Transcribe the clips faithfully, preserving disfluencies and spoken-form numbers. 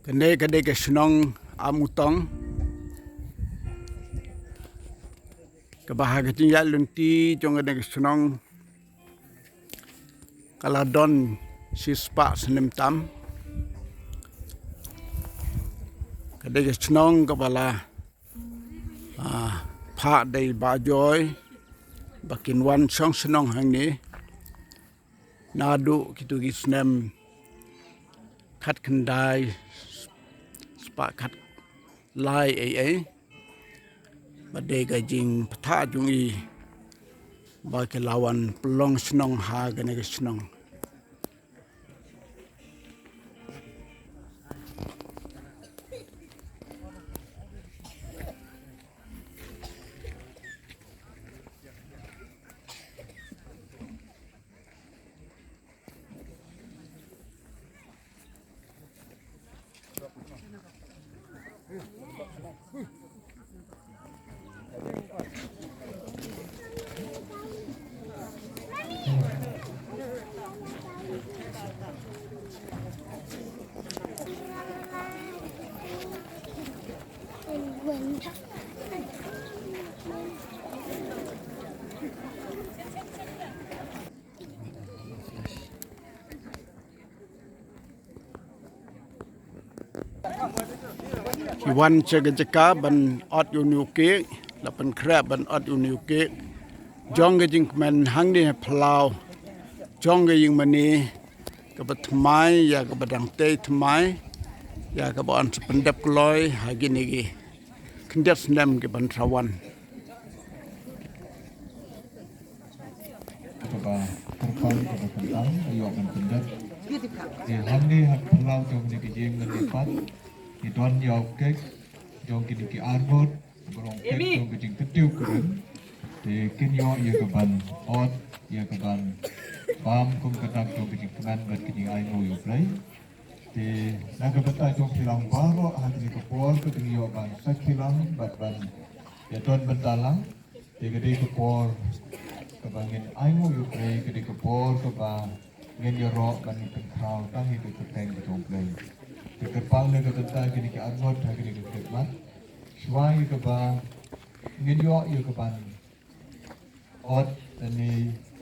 Kane ka dei ka shnong Amutong, kaba ha ka jingïaid lynti jong kane ka shnong ka la don shispah snem tam. Ka dei ka shnong kaba la, ah, phah da i Bah Joy ba kin wan shong shnong hangne naduh kito ki snem khatkhyndai spah khatlai ei ei. Ba dei ka jingpyrta jong i ba ki la wan pynlong shnong ha kane ka shnong. Ki wan sha ka jaka ban ot ïa une u cake, la pynkhreh ban ot ïa une u cake jong ka jingkmen hangne ha phyllaw jong ka ïing mane kaba thymmai, ïa kaba dang tei thymmai, ïa kaba yn sa pyndep kloi ha kine ki khyndiat snem ki ban sa wan. Kaba kyrpang kaba kyntang ka ïoh ban pyndep. Te hangne ha phyllaw jong kane ka ïing lane pat, ki don ïa u cake jong kine ki arngut, ba long cake jong ka jingkyntiew kurim. Te kin ïoh ïa ka ban ot, ïa ka ban bam kum ka dak jong ka jingkmen bad ka jingainguh ïa U Blei. Te na ka bynta jong phi lang baroh ha kane ka por ka dang ïoh ban sakhi lang bad ban ïa don bynta lang. Te ka dei ka por kaba ngin ainguh ïa U Blei, ka dei ka por kaba ngin ïaroh ban ïa pynkhraw tang ïa ka kyrteng ka jong U Blei. Te kyrpang na ka bynta kine ki arngut ha kane ka khlieh mat, shuwa ïa kaba ngin ïoh ïa ka ban ot, lane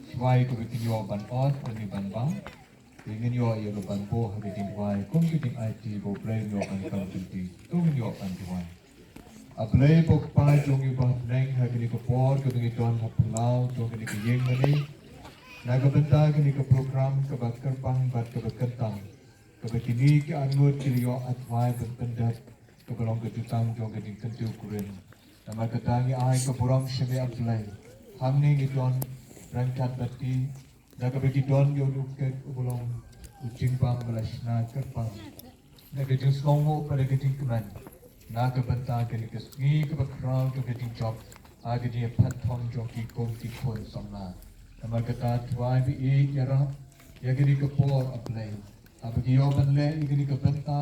shuwa ïa kaba kin ïoh ban ot lane ban bam. Te ngin ïoh ïa ka ban buh ha ka jingduwai kum ka jingaiti ba U Blei un ïoh ban kam lynti. To ngin ïoh ban duwai. A Blei ba u Kpa jong ngi uba ha bneng, ha kane ka por kaba ngi don ha phyllaw jong kane ka ïing mane, na ka bynta kane ka program kaba kyrpang bad kaba kyntang, kaba kine ki arngut ki la ïoh ai duwai ban pyndep, kaba long ka jutang jong ka jingkyntiew kurim. Namar kata ngi ai ka burom sha me A Blei. Hangne ngi don ryngkat bad ki, da kaba ki don ïa u cake uba long u jingbam ba la shna kyrpang, da ka jingsngewnguh bad da ka jingkmen, na ka bynta kane ka sngi kaba khraw jong ka jingjop ha ka jingïapynthong jong ki kum ki khun samla. Namar kata duwai ba ïeit ïarap ïa kane ka por A Blei, haba ki ïoh ban leh ïa kane ka bynta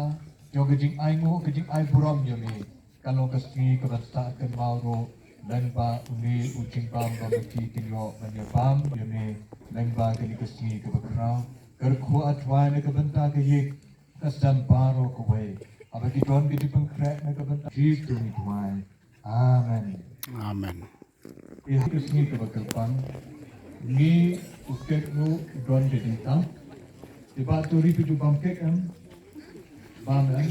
jong ka jingainguh, ka jingai burom ïa me, kan long ka sngi kaban sah kynmaw ruh lyngba une u jingbam ba ma ki kin ïoh ban ïabam ïa me lyngba kane ka sngi kaba khraw. Kyrkhu A duwai na ka bynta ka ïing, ka sem baroh kawei. Haba ki don ka jingpynkhreh na ka bynta Jisu ngi duwai. Amen. Amen. Ïa ka sngi kaba kyrpang, ngi u cake ruh u don ka jingtap. Te Bah Turi phi ju bam cake em? Bam em?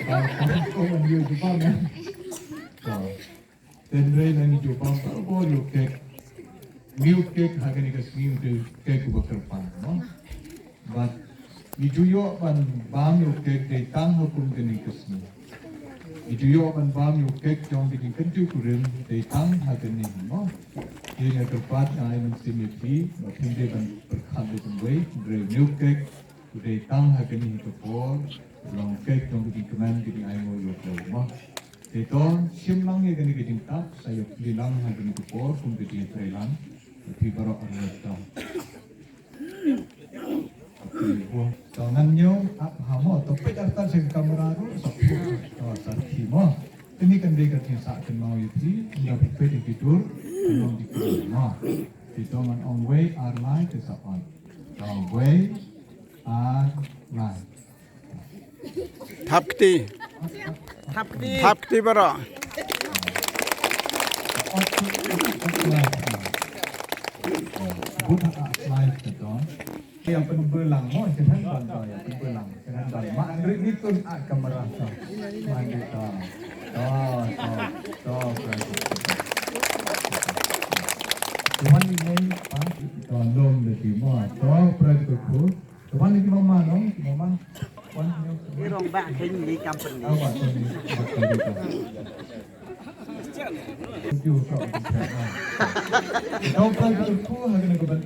Bam, bam, bam, bam, ju bam em? To. Hynrei la ngi ju bam barabor ïa u cake. Ngi u cake ha kane ka sngi u dei u cake uba kyrpang, no? Bad ngi ju ïoh ban bam ïa u cake dei tang ha kum kane ka sngi. Ngi ju ïoh ban bam ïa u cake jong ka jingkyntiew kurim dei tang ha kane, no? Te nga kyrpad, nga ai mynsiem ïa phi ba phim dei ban pyrkhat da kumwei, hynrei une u cake u dei tang ha kane ka por, u long u cake jong ka jingkmen, ka jingainguh ïa U Blei, mo. Te to shim lang ïa kane ka jingtap, sa ïa plie lang ha kane ka por kum ka jingïatreilang. Phi baroh arngut to. To ngan ñiew ap ha mo, to peit artat sha ka kamera ruh, sa peit, to sa peit mo. Kane kan dei ka jingsah kynmaw ïa phi, ynda phi peit ïa ki dur, kan long ki dur mo. Te to ngan ong wei, ar, lai, te sa on. To wei, ar, lai. Thap kti. Thap kti. Thap kti baroh. Ïa pynbeilang mo, jangan bang, ïa pynbeilang. Jangan bang. Ma Andri ni tun a kamera to. Ma Andri to. To, to, to, to. Tuan ni mo, pa, to, nom de ti mo. To, pra tu ku. Tuan ni ki mama, no? Ki mama. Wan ni. Ni rong ba, kini ni company. Awa, to ni. Thank you, to. To, pra tu ku, ha kene ku ban